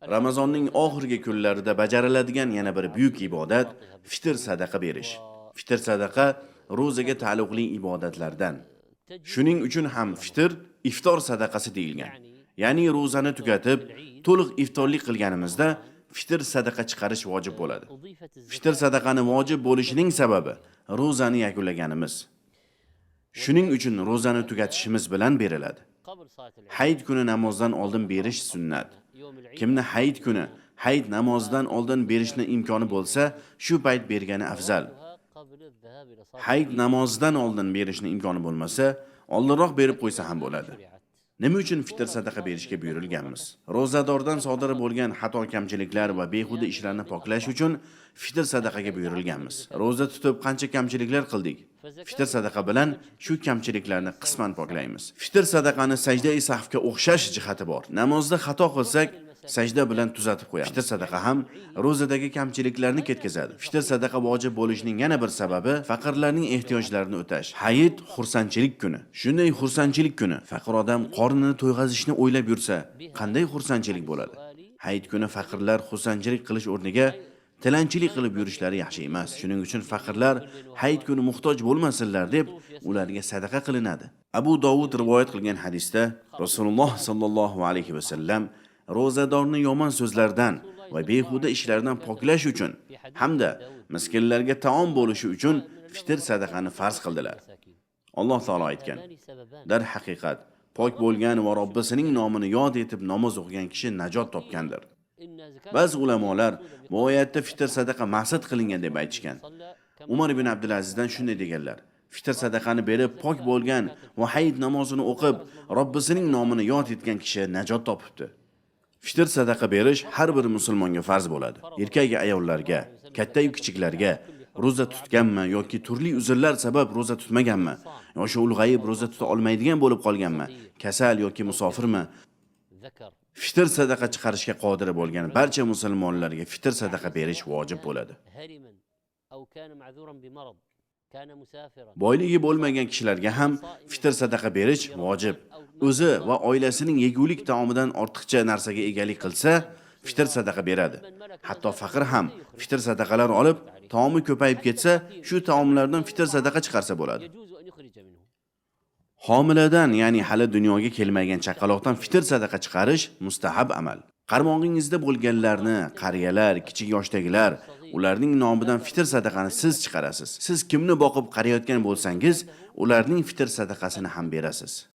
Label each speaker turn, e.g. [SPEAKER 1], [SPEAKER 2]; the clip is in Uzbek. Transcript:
[SPEAKER 1] Ramazonning oxirgi kunlarida bajariladigan yana bir buyuk ibodat fitr sadaqa berish. Fitr sadaqa ro'zaga taalluqli ibodatlardan. Shuning uchun ham fitr iftor sadaqasi deyilgan. Ya'ni ro'zani tugatib, to'liq iftorlik qilganimizda fitr sadaqa chiqarish vojib bo'ladi. Fitr sadaqani vojib bo'lishining sababi ro'zani yakunlaganimiz. Shuning uchun ro'zani tugatishimiz bilan beriladi. Hayit kuni namozdan oldin berish sunnat. Kimni hayit kuni hayit namozidan oldin berishni imkoni bo'lsa, shu payt bergani afzal. Hayit namozidan oldin berishni imkoni bo'lmasa, oldinroq berib qo'ysa ham bo'ladi. Nima uchun fitr sadaqa berishga buyurilganmiz? Ro'zadordan sodir bo'lgan xato kamchiliklar va behuda ishlarni poklash uchun fitr sadaqaga buyurilganmiz. Ro'za tutib qancha kamchiliklar qildik? Fitr sadaqa bilan shu kamchiliklarni qisman poklaymiz. Fitr sadaqani sajda-i sahvga o'xshash jihati bor. Namozda xato qilsak, sajda bilan tuzatib qo'yamiz. Fitr sadaqa ham ro'zadagi kamchiliklarni ketkazadi. Fitr sadaqa vojib bo'lishining yana bir sababi faqirlarning ehtiyojlarini o'tash. Hayit xursandchilik kuni. Shunday xursandchilik kuni faqir odam qornini to'yg'azishni o'ylab yursa, qanday xursandchilik bo'ladi? Hayit kuni faqirlar xursandchilik qilish o'rniga tilanchilik qilib yurishlari yaxshi emas. Shuning uchun faqirlar hayit kuni muhtoj bo'lmasinlar deb ularga sadaqa qilinadi. Abu Dovud rivoyat qilgan hadisda Rasululloh sallallohu alayhi va sallam ro'zadorni yomon so'zlardan va behuda ishlardan poklash uchun hamda miskinlarga taom bo'lishi uchun fitr sadaqani farz qildilar. Alloh taolo aytgan: Dar haqiqat pok bo'lgan va Robbisining nomini yod etib namoz o'qigan kishi najot topgandir. Ba'zi ulamolar bu oyatda fitr sadaqa maqsad qilingan deb aytishgan. Umar ibn Abdulazizdan shunday deganlar: Fitr sadaqani berib pok bo'lgan va hayit namozini o'qib Robbisining nomini yod etgan kishi najot topibdi. Fitr sadaqa berish har bir musulmonga farz bo'ladi. Erkak ayollarga, katta-yu kichiklarga, ro'za tutganmi yoki turli uzrlar sabab ro'za tutmaganmi, yoshi ulg'ayib ro'za tuta olmaydigan bo'lib qolganmi, kasal yoki musofirmi, fitr sadaqa chiqarishga qodir bo'lgan barcha musulmonlarga fitr sadaqa berish vojib bo'ladi. Boyligi bo'lmagan kishilarga ham fitr sadaqa berish vojib. O'zi va oilasining yegulik taomidan ortiqcha narsaga egalik qilsa, fitr sadaqa beradi. Hatto faqir ham fitr sadaqalar olib, taomi ko'payib ketsa, shu taomlardan fitr sadaqa chiqarsa bo'ladi. Homiladan, ya'ni hali dunyoga kelmagan chaqaloqdan fitr sadaqa chiqarish mustahab amal. Qarmog'ingizda bo'lganlarni, qariyalar, kichik yoshdagilar, ularning nomidan fitr sadaqani siz chiqarasiz. Siz kimni boqib qarayotgan bo'lsangiz, ularning fitr sadaqasini ham berasiz.